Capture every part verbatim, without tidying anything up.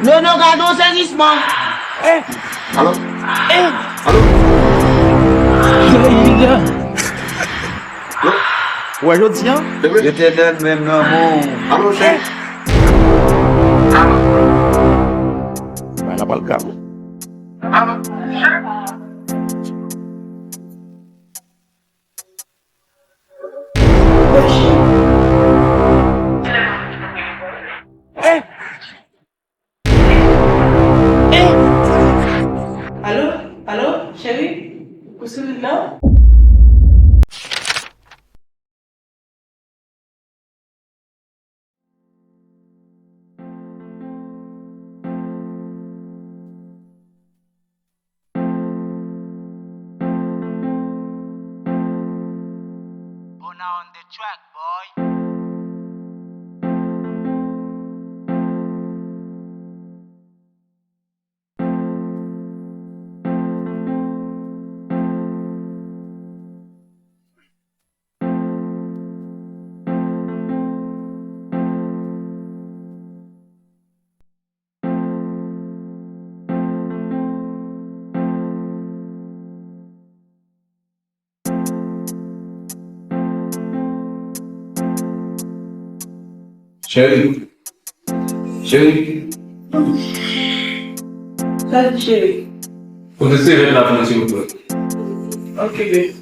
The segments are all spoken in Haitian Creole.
Nono, gade yon sezisman. Alo? Alo? Ou wè jodi a? Etènèl menm nan men w. Alo, chè? Bagay la pral grav. Alo? Alo, cheri? Ou sou liy la? Bona on the track, boy. Cheri. Cheri. Sa di cheri? Pote sèvyèt la pou mwen, silvouplè. Ok, babe.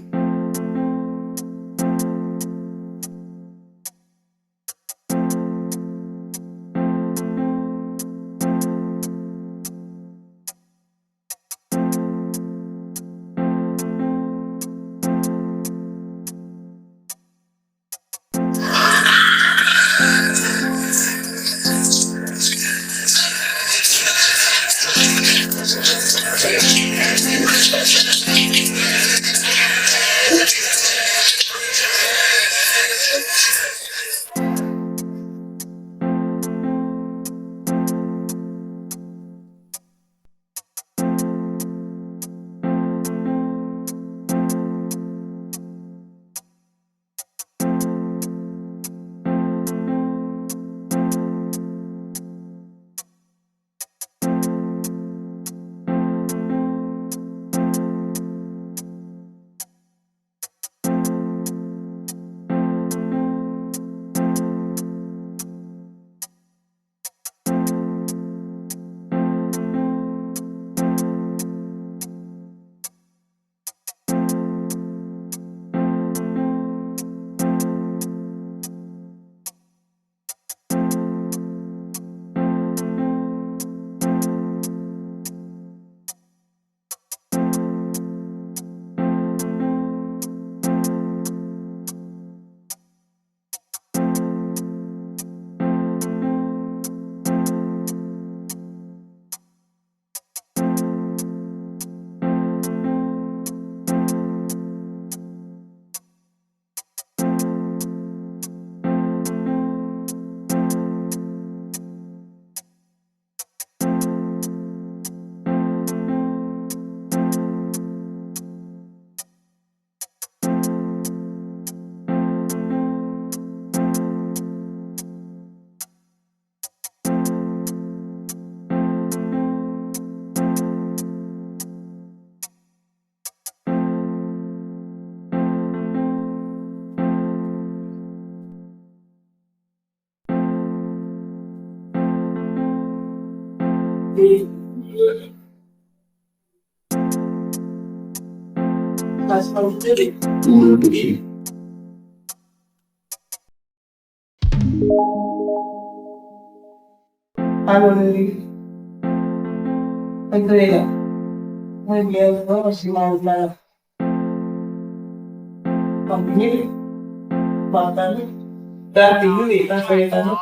Alo, Lili. Andrea. Mwen byen, mwen si mari la. Mwen byen. Pa tande. Gade, wi, pa fè sa non.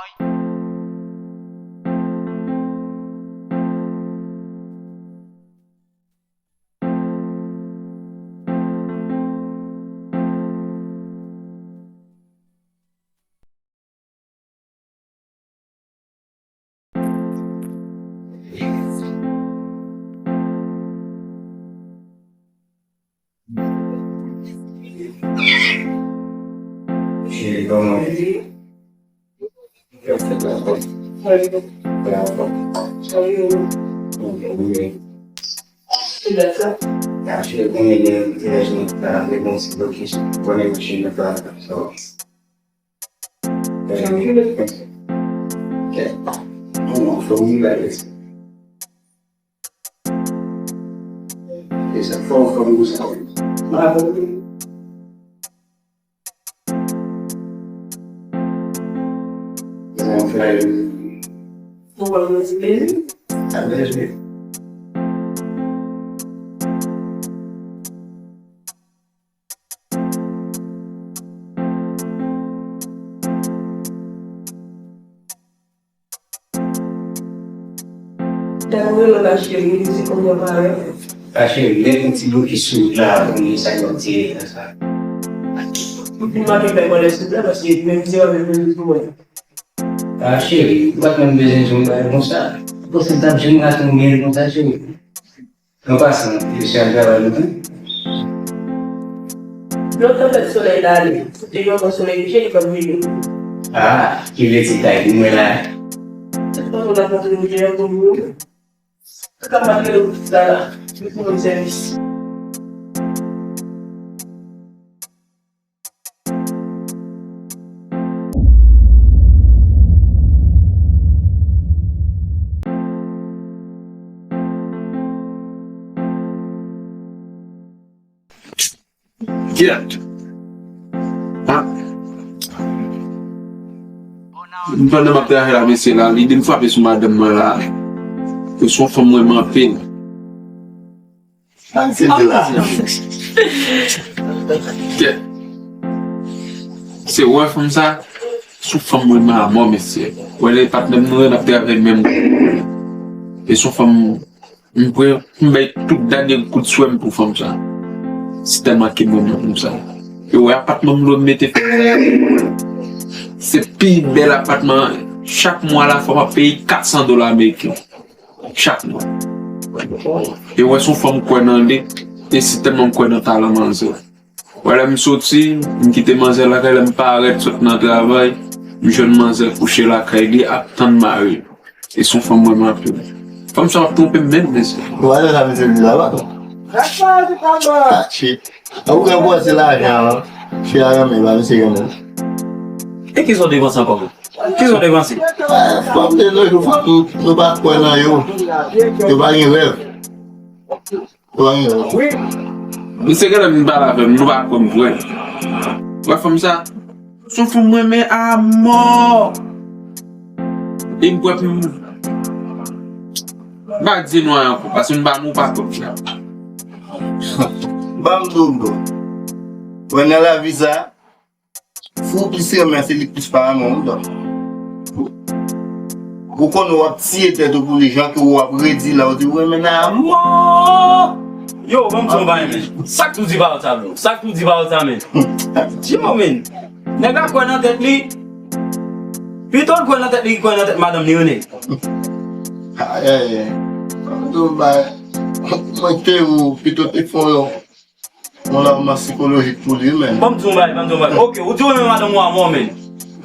Tèlman renmen la cheri, li di konbyen parèt. La cheri, lè yon ti blokis sou wout la, konbyen sa yo di sa. Ou fin make fè mwen lè sou la, paske menm se wè menm pou mwen. La cheri, ou pa t menm bezwen jwenn bagay konsa. Ou panse m t ap jwenn gate yon byen konsa, cheri? An pasan, mesye al travay maten. Lòt tanpèt solèy la ale. Depi ankò solèy kouche, li p ap vini. Ah, ki vle di kay pou mwen la. Se pa nou la kontre nou gen pou nou. Kaka malere ou sa la. Li pou nou sèvis. Gyèt. Ha? Pandan m ap travay la, mesye la, lide m frape sou madanm mwen la. Se yon fanm mwen renmen anpil. Ann sezi la. Kè. Se wè fanm sa, se yon fanm mwen renmen amò, mesye. Wè lè patnè m nou wè n ap travay menm. E se yon fanm m pran, m bay tout dènye kout swè m pou fanm sa. Se tèlman ke mwen renmen fanm sa. E wè apatman m lwe m mete. Se pi bèl apatman. Chak mwa la fò m ap peye kat san dola ameriken. Chak mwa. E wè se yon fanm m kwè nan li, e se tèlman m kwè nan talan manzè. Wè lè m soti, m kite manzè lakay, lè m parèt sot nan travay, m jwenn manzè kouche lakay li ap tann mari l. E se yon fanm mwen renmen anpil. Fanm sa ap twonpe m menm, mesye. Ou pa wè sa mesye di la, pa konn. Ah, shit. Ou gen pou wè se lajan an. Chè a renmen, pa mesye renmen. E ki sa w te panse ankò? Kisa w te panse? Fanm de nos jours, fanm, nou pa kwè nan yo. Yo pa gen rèv. Yo pa gen rèv. Misye genlè vin pale avè m, nou pa kwè m vre. Wè fanm sa, se yon fanm mwen renmen amò. E m kwè pou m, m pa di nou anyen ankò, paske m pa, nou pa kwè m vre. Ban m di w, bro. Wè nan lavi sa, Fou plis renmen se li plis pa renmen w, dòk. Ou konnen w ap tiye tèt ou pou li, jan ke w ap redi la, ou di ou renmen nan amò. Yo, ban m di yon bagay, men. Sa k tou di pawòl sa, bro? Sa k tou di pawòl sa, men? Yo, men. Nèg la kwè nan tèt li. Pito l kwè nan tèt li ki kwè nan tèt madanm li, wi, nèg. Ayayay. Ban m di yon bagay. Mwen te ou pito te fon yon. Yon lòtman sikolojik pou li menm. Ban m di w yon bagay, ban m di w yon bagay. Ok, ou di w renmen madanm ou amò, men.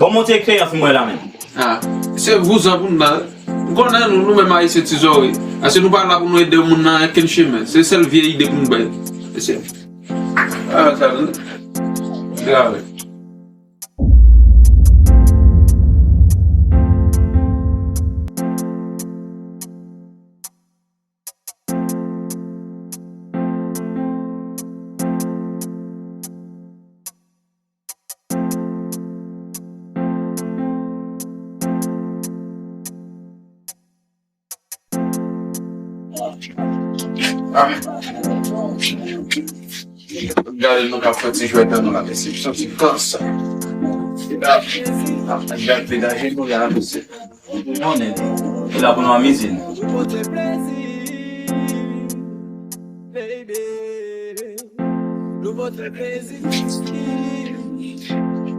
Ban m yon ti eksperyans m wè la, men. Ah, se vouzan pou n nan. M konnen nou, nou menm Ayisyen ti zòrèy. Ase nou pa la pou nou ede moun nan okenn chemen. Se sèl vye ide pou n bay. Mesye. Ah, sa, grave. Gade nou k ap fè ti jwèt an nou la, mesye. Soti konsa. Ap, ap, ap degaje nou la, mesye. Ou konnen, li la pou nou anmize nou.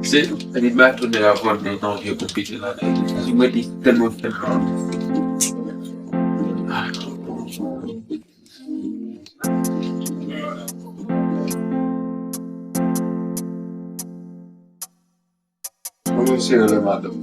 Se li bay tou de la vòl de nan vye konpite la. Li mwen di tèlman fè. Kòman se rele madanm?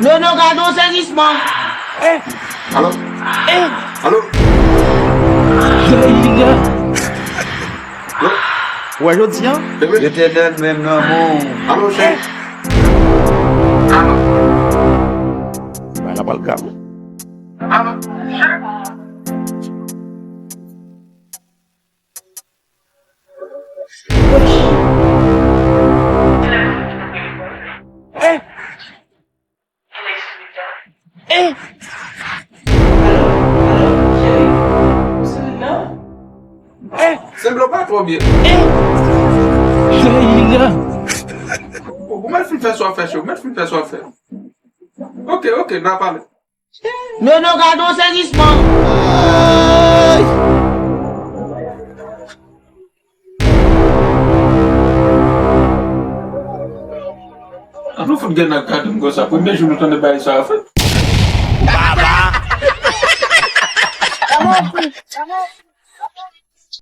Nono, gade yon sezisman. Alo? Alo? Alo? Ou wè jodi a? Letènèl menm nan men w. Alo, chè? Bagay la pral grav. Eh! Eh! Eh! Sanble w pa twò byen. Eh! Ou, ou mèt fin fè sa w fè, chè, ou mèt fin fè sa w fè. Ok, ok, n a pale. Nono, gade yon sezisman. An nou fout gen nan gade m konsa. Premye jou nou tande bagay sa a fèt. Baba!